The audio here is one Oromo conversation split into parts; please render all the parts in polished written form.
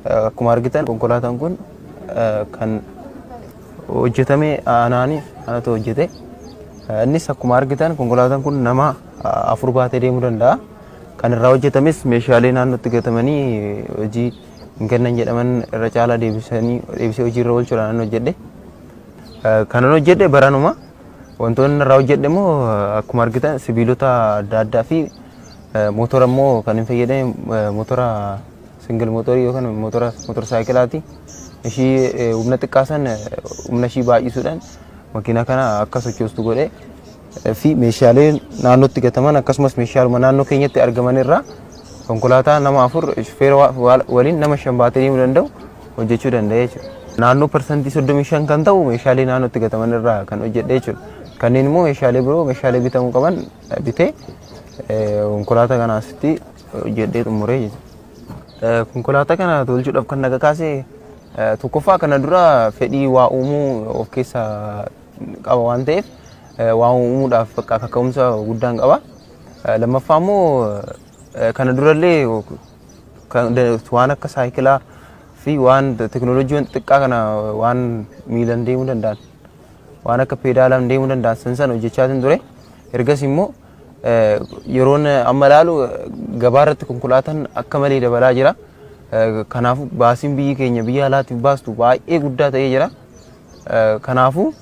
Akkuma argitan konkolaataan kun kan hojjetame anaani, anatu hojjete. Innis akkuma argitan konkolaataan kun nama 4 baatee deemuu danda'a. Kan irraa hojjetames meeshaalee naannootti gatamanii hojii hin kennan jedhaman irra caalaa deebisanii deebisee hojii irra oolchuudhaan an hojjedhe. Kanan hojjedhe baranuma. Wantoonni irraa hojjedhe immoo akkuma argitan sibiilota adda addaa fi motora immoo kan hin fayyadame motora single motorii yookaan motora motorsaayikilaati. Ishii humna xiqqaa san humna ishii baay'isuudhaan makiinaa kana akka sochoostu godhee fi meeshaalee naannootti gataman akkasumas meeshaaluma naannoo keenyatti argaman irraa konkolaataa nama 4 shufeera waliin nama 5 baatee deemuu danda'u hojjechuu danda'e jechuudha. Naannoo 35% kan ta'u meeshaalee naannootti gataman irraa kan hojjedhe jechuudha. Kanneen immoo meeshaalee biroo meeshaalee bitamuu qaban bitee konkolaataa kana asitti hojjedhee xumuree jechuudha. Konkolaataa kana tolchuudhaaf kan na kakaase tokkoffaa kana dura fedhii waa uumuu of keessaa qaba waan ta'eef waa uumuudhaaf bakka kaka'umsa guddaan qaba. Lammaffaa immoo kana durallee waan akka saayikilaa fi waan teknooloojii xiqqaa kana waan miilaan deemuu danda'an waan akka peedaalaan deemuu danda'an san san hojjechaatiin ture. Ergas immoo yeroon amma ilaalu gabaa irratti konkolaataan akka malee dabalaa jira. Kanaafuu baasiin biyyi keenya biyya alaatiif baastu baay'ee guddaa ta'ee jira. Kanaafuu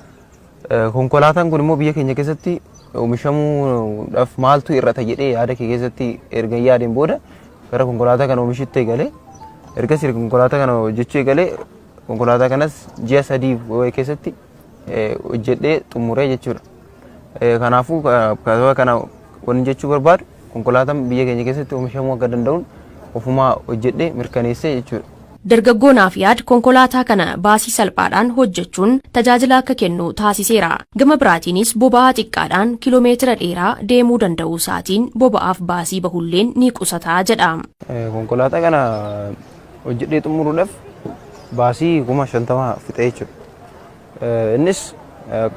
konkolaataan kun immoo biyya keenya keessatti oomishamuudhaaf maaltu hir'ata jedhee yaada kee keessatti erga yaadeen booda gara konkolaataa kana oomishutti eegalee, ergasii konkolaataa kana hojjechuu eegalee, konkolaataa kanas ji'a 3 keessatti hojjedhee xumuree jechuudha. Kanaafuu kana wanni jechuu barbaadu konkolaataan biyya keenya keessatti oomishamuu akka danda'uun ofumaa hojjedhee mirkaneessee jechuudha. Dargaggoo Naafiyaad konkolaataa kana baasii salphaadhaan hojjechuun tajaajila akka kennu taasiseera. Gama biraatiinis boba'aa xiqqaadhaan kiloomeetira dheeraa deemuu danda'uu isaatiin boba'aaf baasii bahulleen ni qusataa jedha. Konkolaataa kana hojjedhee xumuruudhaaf baasii 50,000 fixee jechuudha. Innis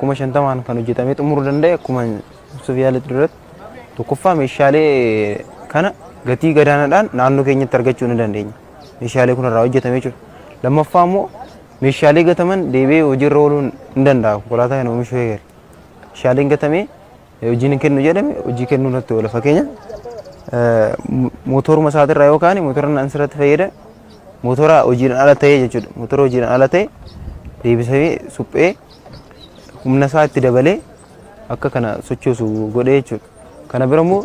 50,000n kan hojjetamee xumuruu danda'e akkuma ibsuuf yaaletti duratti tokkoffaa meeshaalee kana gatii gadaanaadhaan naannoo keenyatti argachuu ni dandeenya. Meeshaalee kun irraa hojjetamee jechuudha. Lammaffaa immoo meeshaalee gataman deebi'ee hojiirra ooluun ni danda'a konkolaataa kana oomishuu eegale. Meeshaaleen gatamee hojiin hin kennu jedhame hojii kennuu irratti oola. Fakkeenya mootoruma isaatirraa yoo kaane mootora nan sirratti fayyadame mootora hojiidhaan ala ta'ee jechuudha. Mootora hojiidhaan ala ta'e deebisee suphee humna isaa itti dabalee akka kana sochoosu godhee jechuudha. Kana bira immoo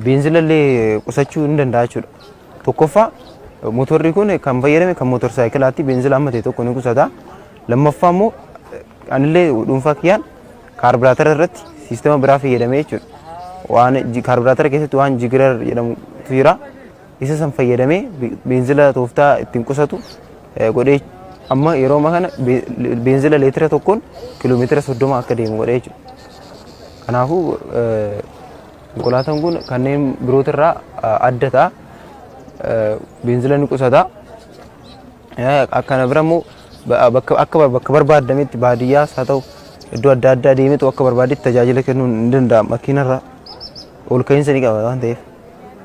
beenzila illee qusachuu ni danda'a jechuudha. Tokkoffaa motorri kun kan fayyadame kan motor saayikilaatti beenzila amma ta'e tokko ni qusata. Lammaffaa immoo anillee dhuunfaa kiyyaan kaarbiraatara irratti siistema biraa fayyadamee jechuudha. Waan kaarbiraatara keessatti waan jigirar jedhamutu jira. Isa san fayyadamee beenzila tooftaa ittiin qusatu godhee amma yeroo ammaa kana beenzila leetira tokkoon kiiloomeetira 30 akka deemu godhee jechuudha. Kanaafuu konkolaataan kun kanneen birootirraa adda ta'a. Beenzila ni qusata. Akkana bira immoo bakka akka bakka barbaadametti baadiyyaas haa ta'u iddoo adda addaa deemetu akka barbaadetti tajaajila kennuu ni danda'a. Makiinarra ol ka'iinsa ni qaba waan ta'eef.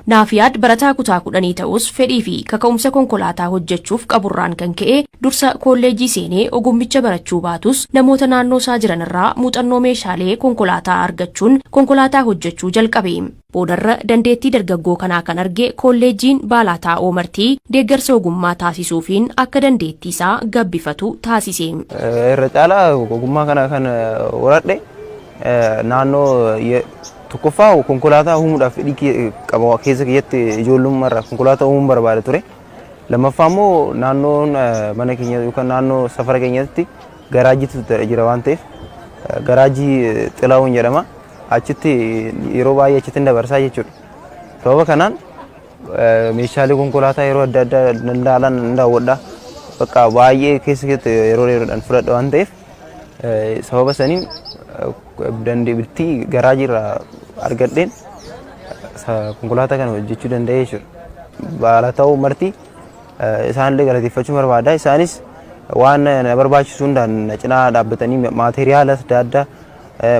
Naafiyaad barataa kutaa 10 ta'us fedhii fi kaka'umsa konkolaataa hojjechuuf qaburraan kan ka'e dursa kolleejjii seenee ogummicha barachuu baatus namoota naannoo isaa jiran irraa muuxannoo meeshaalee konkolaataa argachuun konkolaataa hojjechuu jalqabe. Boodarra dandeettii dargaggoo kanaa kan arge kolleejjiin Baalaataa Oomartii deeggarsa ogummaa taasisuufiin akka dandeettii isaa gabbifatu taasise. Irra caalaa ogummaa kana kan horadhe naannoo tokkoffaa konkolaataa uumuudhaaf fedhii qaba keessa kiyyatti ijoollummaa irraa konkolaataa uumuun barbaada ture. Lammaffaa immoo naannoon mana keenya yookaan naannoo safara keenyatti garaajiitu jira waan ta'eef garaajii Xilahuun jedhama. Achitti yeroo baay'ee achitti dabarsaa jechuudha. Sababa kanaan meeshaalee konkolaataa yeroo adda addaa danda'alan nan daawwadha. Bakka baay'ee keessa keessatti yeroo yeroodhaan fudhadha waan ta'eef sababa saniin dandeettii garaajii irraa argadheen konkolaataa kana hojjechuu danda'ee jechuudha. Baala ta'uu marti isaanillee galateeffachuu barbaada. Isaanis waan na barbaachisu hundaan na cinaa dhaabbatanii maateriyaala adda addaa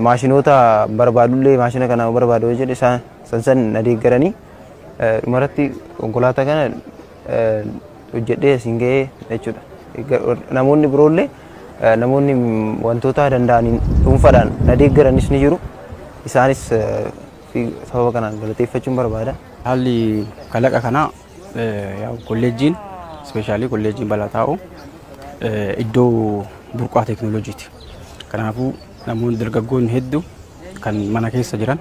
maashinoota barbaadullee maashina kana barbaadu yoo jedhe isaan san san na deeggaranii dhumarratti konkolaataa kana Hojjedhee asiin ga'ee jechuudha. Namoonni biroollee, namoonni wantoota danda'aniin dhuunfaadhaan na deeggaranis ni jiru. Isaanis sababa kanaan galateeffachuun barbaada. Haalli kalaqa kanaa, kolleejjiin, especially kolleejjiin Balaa iddoo burqaa teekinooloojiiti. Kanaafuu namoonni dargaggoonni hedduu kan mana keessa jiran,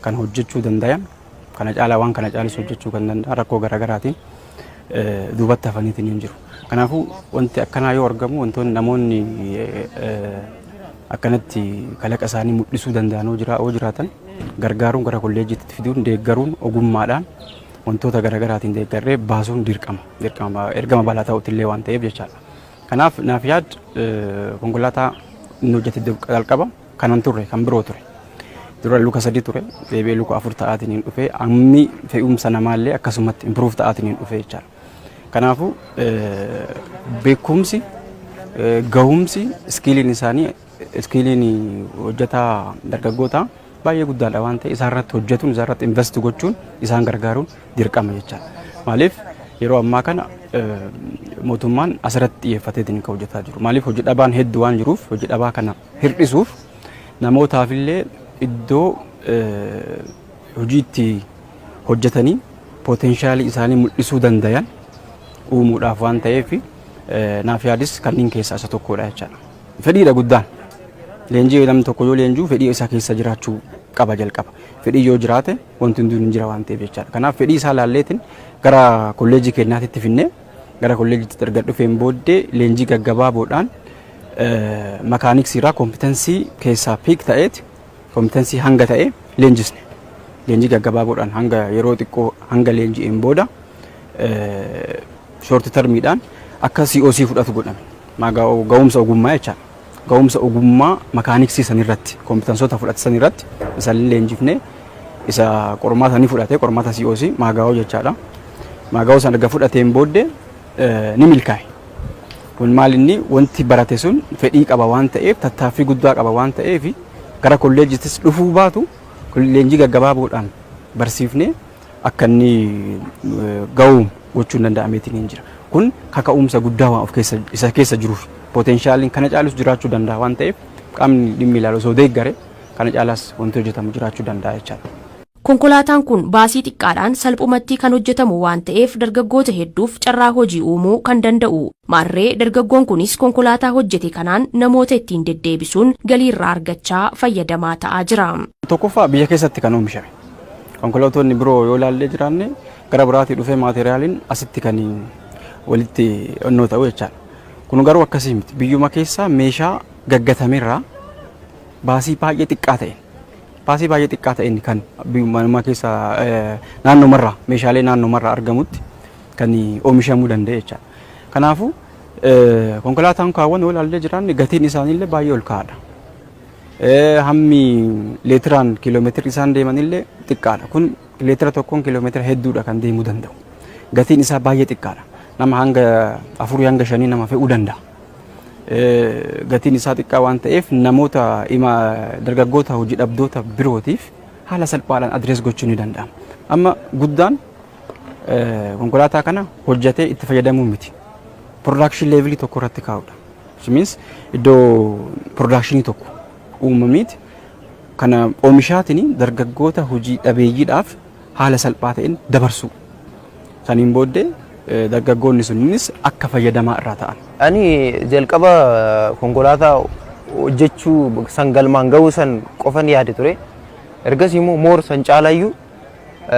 kan hojjechuu danda'an, kana caalaa waan kana caalis hojjechuu kan danda'an, rakkoo garaagaraatiin duubatti hafaniitiin hin jiru. Kanaafuu wanti akkanaa yoo argamu, wantoonni namoonni akkanatti kalaqa isaanii mul'isuu danda'an yoo jiraatan, gargaaruun, gara kolleejjiitti fiduun, deeggaruun, ogummaadhaan wantoota garaagaraatiin deeggarree baasuun dirqama ergama Balaa ta'utti illee waan ta'eef jechaadha. Kanaaf naaf yaad konkolaataa inni hojjete jalqaba kanan turre kan biroo ture. Dura luka sadi ture, deebi'ee luka afur ta'aatiin hin dhufe, ammi fe'umsa namaallee akkasumatti improve ta'aatiin hin dhufe jechaadha. Kanaafuu beekumsi, gahumsi, skilliin isaanii, skilliin hojjetaa dargaggootaa baay'ee guddaadha waan ta'e, isaan irratti hojjetuun, isaan irratti invest gochuun, isaan gargaaruun dirqama jechaadha. Maaliif, yeroo ammaa kana mootummaan asirratti xiyyeeffateetiin kan hojjetaa jiru. Maaliif, hojii dhabaan hedduu waan jiruuf, hojii dhabaa kana hir'isuuf namootaafillee iddoo hojii itti hojjetanii potentialii isaanii mul'isuu dandayan uumuudhaaf waan ta'eef, naaf yaadis kanneen keessaa isa tokkodha jechaadha. Fedhiidha guddaan. Leenjii namni tokko yoo leenjuu fedhii isaa keessa jiraachuu qaba jalqaba. Fedhii yoo jiraate wanti hunduu hin jira waan ta'eef jechaadha. Kanaaf fedhii isaa laalleetiin gara kolleejjii keenyaatitti finnee, gara kolleejjiitti erga dhufeen booddee leenjii gaggabaaboodhaan mechanicsii irraa competency keessaa pick ta'eeti competency hanga ta'e leenjisne. Leenjii gaggabaaboodhaan hanga yeroo xiqqoo hanga leenji'een booda short termiidhaan akka COC fudhatu godhame. Ga'umsa ogummaa jechaadha. Ga'umsa ogummaa mechanicsii sanirratti, competenceoota fudhate sanirratti isa leenjifnee, isa qormaata ni fudhate, qormaata COC maagaa'oo jechaadha. Maagaa'oo sana erga fudhateen booddee ni milkaa'e. Kun maal, inni wanti barate sun fedhii qaba waan ta'eef, tattaaffii guddaa qaba waan ta'eef, gara kolleejjittis dhufuu baatu leenjii gaggabaaboodhaan barsiifnee akka inni ga'u gochuun danda'ameetiin hin jira. Kun kaka'umsa guddaa waan of keessa isa keessa jiruuf, potentialiin kana caalus jiraachuu danda'a waan ta'eef, qaamni dhimmi ilaalu osoo deeggare kana caalaas wanti hojjetamu jiraachuu danda'a jechaadha. Konkolaataan kun baasii xiqqaadhaan salphumatti kan hojjetamu waan ta'eef, dargaggoota hedduuf carraa hojii uumuu kan danda'u. Maarree dargaggoon kunis konkolaataa hojjete kanaan namoota ittiin deddeebisuun galii irraa argachaa fayyadamaa ta'aa jira. Tokkoffaa, biyya keessatti kan oomishame. Konkolaattonni biroo yoo ilaallee jiraanne, gara biraatii dhufee materialiin asitti kan walitti onnoo ta'u jechaadha. Kun garuu akkasii miti. Biyyuma keessaa meeshaa gaggatamerraa baasii baay'ee xiqqaa ta'een kan biyyuma keessa naannomarraa, meeshaalee naannomarraa argamutti kan oomishamuu danda'e jechaadha. Kanaafuu konkolaataan kaawwan yoo ilaallee jiraanne, gatiin isaaniillee baay'ee ol ka'aadha. Hammi leetiraan kiiloomeetira isaan deemanillee xiqqaadha. Kun leetira tokkoon kiiloomeetira hedduudha kan deemuu danda'u. Gatiin isaa baay'ee xiqqaadha. Nama hanga afurii hanga shanii nama fe'uu danda'a. Gatiin isaa xiqqaa waan ta'eef, namoota ima dargaggoota hojii dhabdoota birootiif haala salphaadhaan address gochuu ni danda'ama. Amma guddaan konkolaataa kana hojjetee itti fayyadamuu miti. Production levelii tokko irratti kaa'udha. Which means iddoo productionii tokko uumamiiti kana oomishaatiin dargaggoota hojii dhabeeyyiidhaaf haala salphaa ta'een dabarsuu. Saniin booddee dargaggoonni sunninis akka fayyadamaa irraa ta'an. Ani jalqaba konkolaataa hojjechuu san galmaan ga'uu san qofan yaade ture. Ergasii immoo more san caalayyuu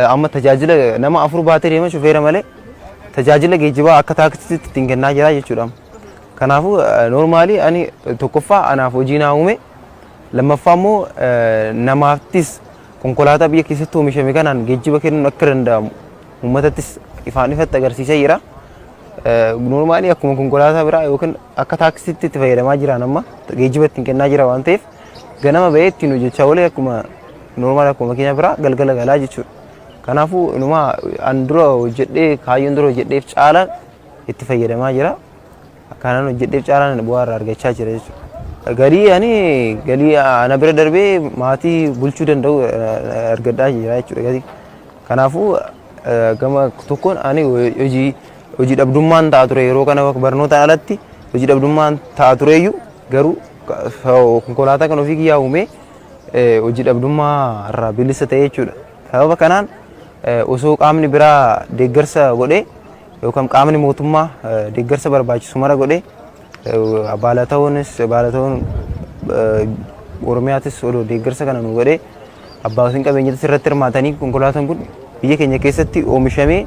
amma tajaajila nama afur baatee deema, shufeera malee, tajaajila geejjibaa akka taaksiitti ittiin kennaa jira jechuudha. Kanaafuu normally ani tokkoffaa anaaf hojii naa uume, lammaffaa immoo namaaftis konkolaataa biyya keessatti oomishame kanaan geejjiba kennuun akka danda'amu uummatattis ifaan ifatti agarsiisee jira. Normally akkuma konkolaataa biraa yookiin akka taaksiitti itti fayyadamaa jiran, amma geejjiba ittiin kennaa jira waan ta'eef, ganama bahee ittiin hojjechaa oolee akkuma normal akkuma makiina biraa galgala galaa jechuudha. Kanaafuu inumaa an dura hojjedhee, kaayyoon dura hojjedheef caalaan itti fayyadamaa jira. Akkanaan hojjedheef caalaan bu'aa irraa argachaa jira jechuudha. Galii ani galii ana bira darbee maatii bulchuu danda'u argadhaa jira jechuudha galii. Kanaafuu gama tokkoon ani hojii Hojii dhabdummaan ta'a ture yeroo kana, barnootaan alatti hojii dhabdummaan ta'a tureyyuu, garuu konkolaataa kan ofii kiyyaa uumee hojii dhabdummaa irraa bilisa ta'e jechuudha. Sababa kanaan osoo qaamni biraa deeggarsa godhee yookaan qaamni mootummaa deeggarsa barbaachisu mara godhee, baalata'uunis baalata'uun Oromiyaatis odoo deeggarsa kana nu godhee, abbaatiin qabeenyatis irratti hirmaatanii, konkolaataan kun biyya keenya keessatti oomishamee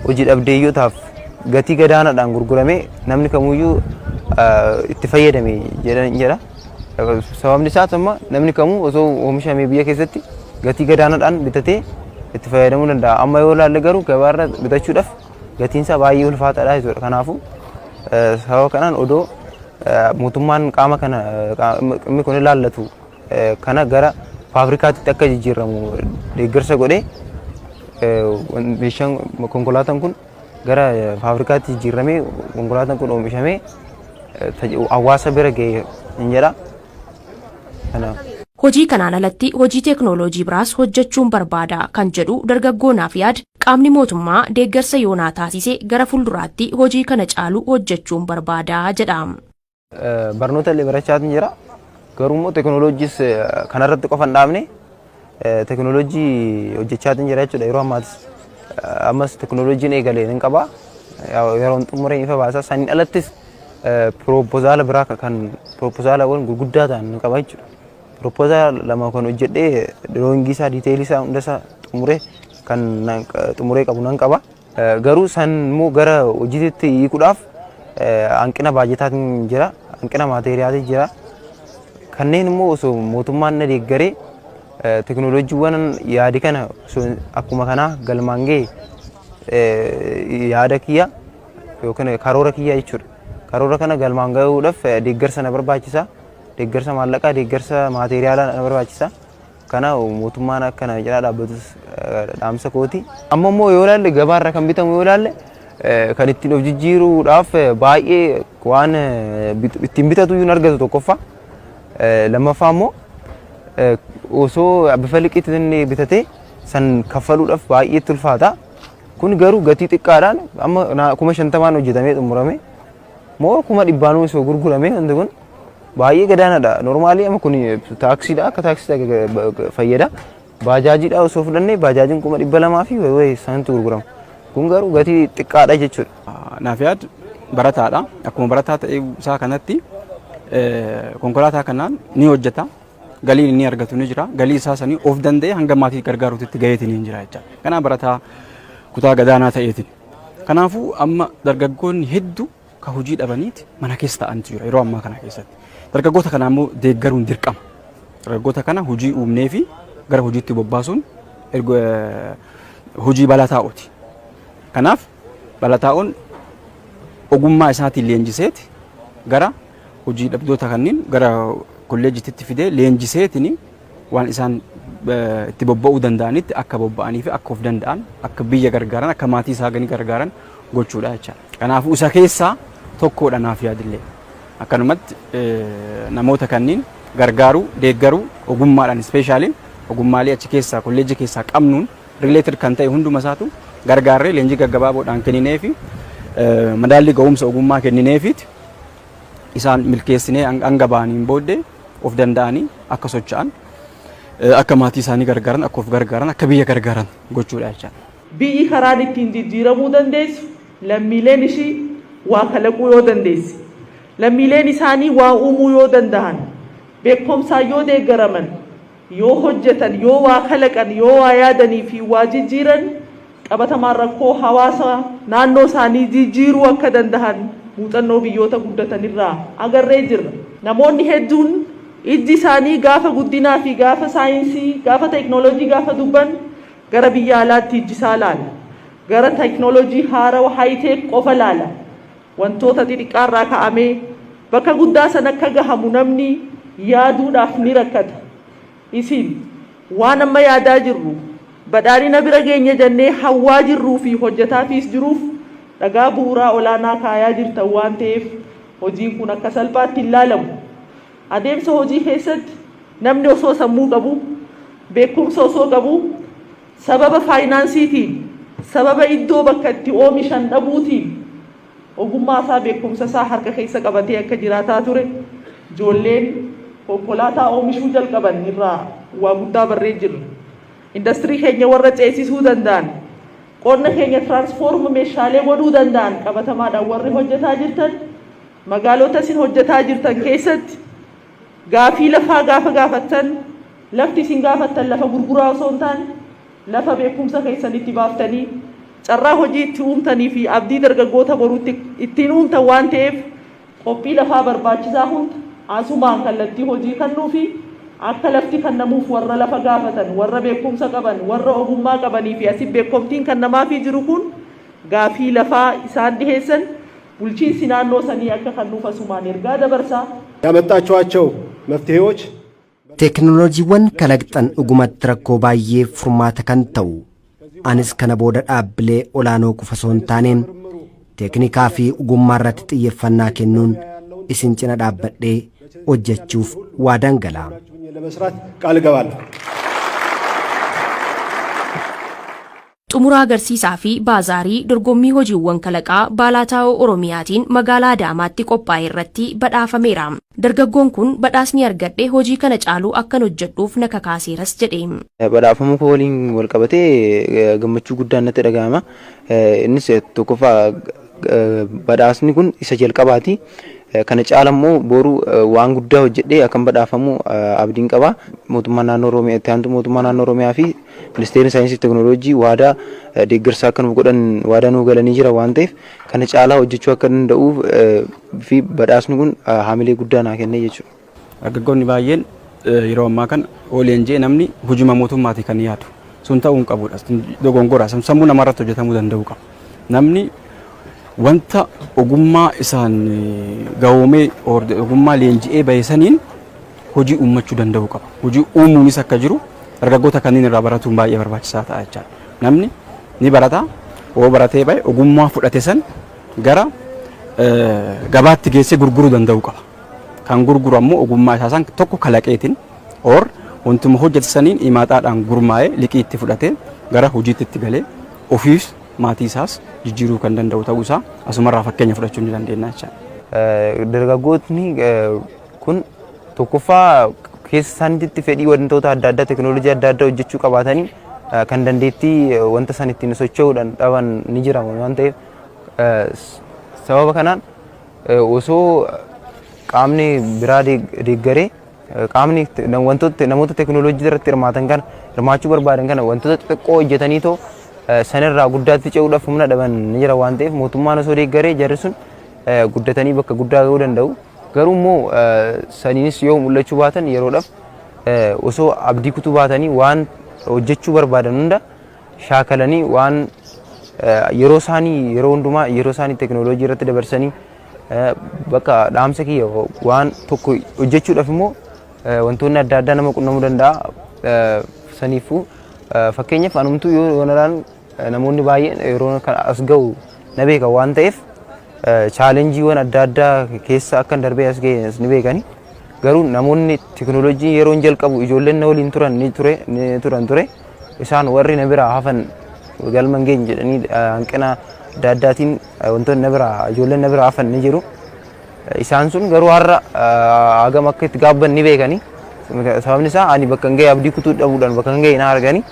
hojii dhabdeeyyotaaf gatii gadaanaadhaan gurguramee namni kamuyyuu itti fayyadame jedha. Sababni isaas amma namni kamuu osoo oomishamee biyya keessatti gatii gadaanaadhaan bitatee itti fayyadamuu danda'a. Amma yoo ilaalle garuu gabaarra bitachuudhaaf gatiin isaa baay'ee ulfaataadha jechuudha. Kanaafuu sababa kanaan odoo mootummaan qaama kana dhimmi kun ilaallatu kana gara faabrikaatti akka jijjiiramu deeggarsa godhee, meeshaan konkolaataan kun gara faabrikaatti jijjiiramee, konkolaataan kun oomishamee hawaasa bira ga'e hin jedha. Kanaaf. Hojii kanaan alatti hojii teeknooloojii biraas hojjechuun barbaada kan jedhu dargaggoo Naafiyaad, qaamni mootummaa deeggarsa yoonaa taasise gara fuulduraatti hojii kana caalu hojjechuun barbaada jedha. Barnoota illee barachaatiin jira. Garuu immoo teeknooloojiis kanarratti qofa hin dhaabne, teeknooloojii hojjechaatiin jira jechuudha yeroo ammaatis. Ammas teeknooloojiin eegalee hin qaba. Yeroon xumuree ifa baasa. Saniin alattis piroopozaala biraa kan piroopoozaalawwan gurguddaa ta'an hin qaba jechuudha. Piroopozaala lama kan hojjedhee, drawing isaa, detail isaa hunda isaa xumuree kan xumuree qabu nan qaba. Garuu san immoo gara hojiitti hiikuudhaaf hanqina baajetaatiin jira, hanqina maateeriyaatiin jira. Kanneen immoo osoo mootummaan na deeggaree teeknooloojiiwwan yaadi kana osoo akkuma kanaa galmaan ga'e, yaada kiyya yookiin karoora kiyya jechuudha. Karoora kana galmaan gahuudhaaf deeggarsa na barbaachisa. Deeggarsa maallaqaa, deeggarsa maateeriyaalaa na barbaachisa. Kana mootummaan akka na cinaa dhaabbatus dhaamsa kooti. Amma immoo yoo ilaalle, gabaarra kan bitamu yoo ilaalle, kan ittiin of jijjiiruudhaaf baay'ee waan ittiin bitatu iyyuu hin argatu tokkoffaa. Lammaffaa immoo osoo bifa liqiitiin bitatee san kaffaluudhaaf baay'ee itti ulfaata. Kun garuu gatii xiqqaadhaan amma 50,000n hojjetamee xumurame. Moo 100,000nuu osoo gurgurame wanti kun baay'ee gadaanaadha. Normally amma kun taaksiidha, akka taaksii fayyada. Baajaajiidha osoo fudhannee, baajaajiin 200,000 fi wayi sanatti gurgurama. Kun garuu gatii xiqqaadha jechuudha. Naafiyaad barataadha. Akkuma barataa ta'ee isaa kanatti konkolaataa kanaan ni hojjeta. Galiin inni argatu ni jira. Galii isaa sanii of danda'ee hanga maatii gargaaruutti gaheetiin hin jira jechaadha. Kanaaf barataa kutaa gadaanaa ta'eetiin. Kanaafuu amma dargaggoonni hedduu ka hojii dhabaniiti mana keessa ta'antu jira yeroo ammaa kana keessatti. Dargaggoota kana ammoo deeggaruun dirqama. Dargaggoota kana hojii uumnee fi gara hojiitti bobbaasuun hojii balataa'ooti. Kanaaf balataa'oon ogummaa isaatiin leenjiseeti gara hojii dhabdoota kanneen gara kolleejjititti fidee leenjiseetiin waan isaan itti bobba'uu danda'anitti akka bobba'anii fi akka of danda'an, akka biyya gargaaran, akka maatii isaanii gargaaran gochuudha jechaadha. Kanaafuu isa keessaa tokkodha naaf yaadillee. Akkanumatti namoota kanneen gargaaruu, deeggaruu, ogummaadhaan, especially ogummaalee achi keessaa kolleejjii keessaa qabnuun related kan ta'e hunduma isaatu gargaarree, leenjii gaggabaaboodhaan kenninee fi madaallii ga'umsa ogummaa kennineefiiti isaan milkeessinee hanga ba'aniin booddee of danda'anii akka socho'an, akka maatii isaanii gargaaran, akka of gargaaran, akka biyya gargaaran gochuudha jechaadha. Biyyi karaan ittiin jijjiiramuu dandeessu lammiileen ishii waa kalaquu yoo dandeesse, lammiileen isaanii waa uumuu yoo danda'an, beekumsaan yoo deeggaraman, yoo hojjetan, yoo waa kalaqan, yoo waa yaadanii fi waa jijjiiran, qabatamaan rakkoo hawaasa naannoo isaanii jijjiiruu akka danda'an muuxannoo biyyoota guddatanirraa agarree jirra. Namoonni hedduun ijji isaanii gaafa guddinaa fi gaafa saayinsii, gaafa teeknooloojii gaafa dubban gara biyya alaatti ijji isaa laala. Gara teeknooloojii haarawa high-tech qofa laala. Wantoota xixiqqaarraa ka'amee bakka guddaa san akka gahamu namni yaaduudhaaf ni rakkata. Isin waan amma yaadaa jirru, badhaadhina bira geenya jennee hawwaa jirruu fi hojjetaafiis jiruuf dhagaa bu'uuraa olaanaa kaayaa jirtan waan ta'eef, hojiin kun akka salphaatti hin laalamu. Adeemsa hojii keessatti namni osoo sammuu qabu, beekumsa osoo qabu, sababa faayinaansiitiin, sababa iddoo bakka itti oomishan dhabuutiin Ogummaa isaa, beekumsa isaa harka keessa qabatee akka jiraataa ture ijoolleen konkolaataa oomishuu jalqaban irraa waa guddaa barree jirra. Indastirii keenya warra ceesisuu danda'an, qonna keenya transform meeshaalee godhuu danda'an qabatamaadhaan warri hojjetaa jirtan, magaalota isin hojjetaa jirtan keessatti gaafii lafaa gaafa gaafattan, lafti isin gaafattan lafa gurguraa osoo hin taane, lafa beekumsa keessan itti baaftanii carraa hojii itti uumtanii fi abdii dargaggoota boruutti ittiin uumtan waan ta'eef, qophii lafaa barbaachisaa hunda asumaan kallattii hojii kennuu fi akka lafti kennamuuf warra lafa gaafatan, warra beekumsa qaban, warra ogummaa qabanii fi asii beekomtiin kennamaafii jiru kun gaafii lafaa isaan dhiheessan bulchiinsi naannoo sanii akka kennuuf asumaan ergaa dabarsaa. ያመጣችኋቸው መፍትሄዎች Teekinooloojiiwwan kalaqxan dhugumatti rakkoo baay'eef furmaata kan ta'u. Anis kana booda dhaabbilee olaanoo qofa osoo hin taane, teeknikaa fi ogummaa irratti xiyyeeffannaa kennuun isin cina dhaabbadhee hojjechuuf waadaan gala. ለመስራት ቃል እገባለሁ። Xumura agarsiisaa fi baazaarii dorgommii hojiiwwan kalaqaa Baalaataa'oo Oromiyaatiin magaalaa Adaamaatti qophaa'e irratti badhaafameera. Dargaggoon kun badhaasni argadhe hojii kana caalu akkan hojjedhuuf na kakaaseeras jedhe. Badhaafamuu koo waliin wal qabatee gammachuu guddaan natti dhaga'ama. Innis tokkoffaa badhaasni kun isa jalqabaati. Kana caala immoo boru waan guddaa hojjedhee akkan badhaafamu abdiin qaba. Mootummaa naannoo Oromiyaa, itti aantu mootummaa naannoo Oromiyaa fi ministeerri saayinsii fi teekinooloojii waadaa deeggarsaa akka nuuf godhan waadaa nuuf galanii jira waan ta'eef, kana caalaa hojjechuu akka danda'uuf fi badhaasni kun haamilee guddaa naa kennee jechuudha. Dargaggoonni baay'een yeroo ammaa kana ooleen jee namni hojii mootummaati kan yaadu. Sun ta'uu hin qabudha. Dogongora. Sammuu namarratti hojjetamuu danda'u qaba. Namni wanta ogummaa isaan gahoomee, ogummaa leenji'ee bahe saniin hojii uummachuu danda'u qaba. Hojii uumuunis akka jiru dargaggoota kanneen irraa baratuun baay'ee barbaachisaa ta'a jechaadha. Namni ni barata, yoo baratee bahe ogummaa fudhate san gara gabaatti geessee gurguruu danda'u qaba. Kan gurguru ammoo ogummaa isaa san tokko kalaqeetiin or wantuma hojjete saniin imaataadhaan gurmaa'ee liqii itti fudhatee gara hojiitti itti galee ofiis maatii isaas jijjiiruu kan danda'u ta'uu isaa asumarraa fakkeenya fudhachuu ni dandeenya jechaadha. Dargaggootni kun tokkoffaa keessa isaaniitti fedhii wantoota adda addaa, teekinooloojii adda addaa hojjechuu qabaatanii kan dandeettii wanta san ittiin socho'uudhaan dhaban ni jira waan ta'eef, sababa kanaan osoo qaamni biraa deeggaree, qaamni wantoota namoota teekinooloojii irratti hirmaatan kana, hirmaachuu barbaadan kana, wantoota xixiqqoo hojjetanii too sanirraa guddaatti ce'uudhaaf humna dhaban ni jira waan ta'eef, mootummaan osoo deeggaree jarri sun guddatanii bakka guddaa gahuu danda'u. Garuu immoo saniinis yoo mul'achuu baatan, yeroodhaaf osoo abdii kutuu baatanii, waan hojjechuu barbaadan hunda shaakalanii, waan yeroo isaanii, yeroo hundumaa yeroo isaanii teekinooloojii irratti dabarsanii, bakka dhaamsa kiyya waan tokko hojjechuudhaaf immoo wantoonni adda addaa nama qunnamuu danda'a. Saniifuu fakkeenyaaf anumtuu yoo ilaalu, namoonni baay'een yeroo as ga'u na beekan waan ta'eef, challengeiiwwan adda addaa keessa akkan darbee as ga'e ni beekani. Garuu namoonni teekinooloojii yeroo jalqabu ijoolleen na waliin turan ni ture ni turan ture. Isaan warri na biraa hafan, galma hin geenye jedhanii hanqina adda addaatiin wantoonni na biraa, ijoolleen na biraa hafan ni jiru. Isaan sun garuu har'a hagam akka itti gaabban ni beekani. Sababni isaa ani bakka hin ga'e abdii kutuu dhabuudhaan bakka hin ga'e na argani.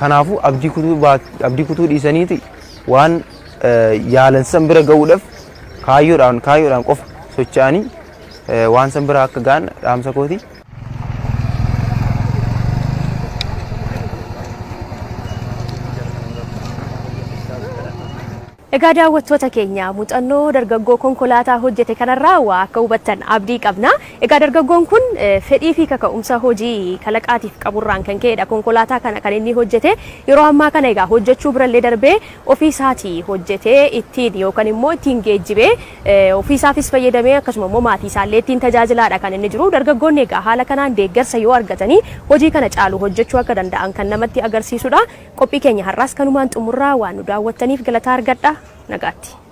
Kanaafuu abdii kutuu dhiisaniiti waan yaalan san bira ga'uudhaaf kaayyoodhaan qofa socho'anii waan san bira akka ga'an dhaamsa kooti. Egaa daawwattoota keenya, muuxannoo dargaggoo konkolaataa hojjete kanarraa waa akka hubattan abdii qabna. Egaa dargaggoon kun fedhii fi kaka'umsa hojii kalaqaatiif qaburraan kan ka'edha konkolaataa kana kan inni hojjete. Yeroo ammaa kana egaa hojjechuu birallee darbee ofii isaatii hojjetee ittiin yookaan immoo ittiin geejjibee ofii isaafis fayyadamee, akkasuma immoo maatii isaallee ittiin tajaajilaadha kan inni jiru. Dargaggoonni egaa haala kanaan deeggarsa yoo argatanii hojii kana caalu hojjechuu akka danda'an kan namatti agarsiisudha. Qophii keenya har'aas kanumaan xumurraa. Waan nu daawwattaniif galataa argadha. Nagaatti.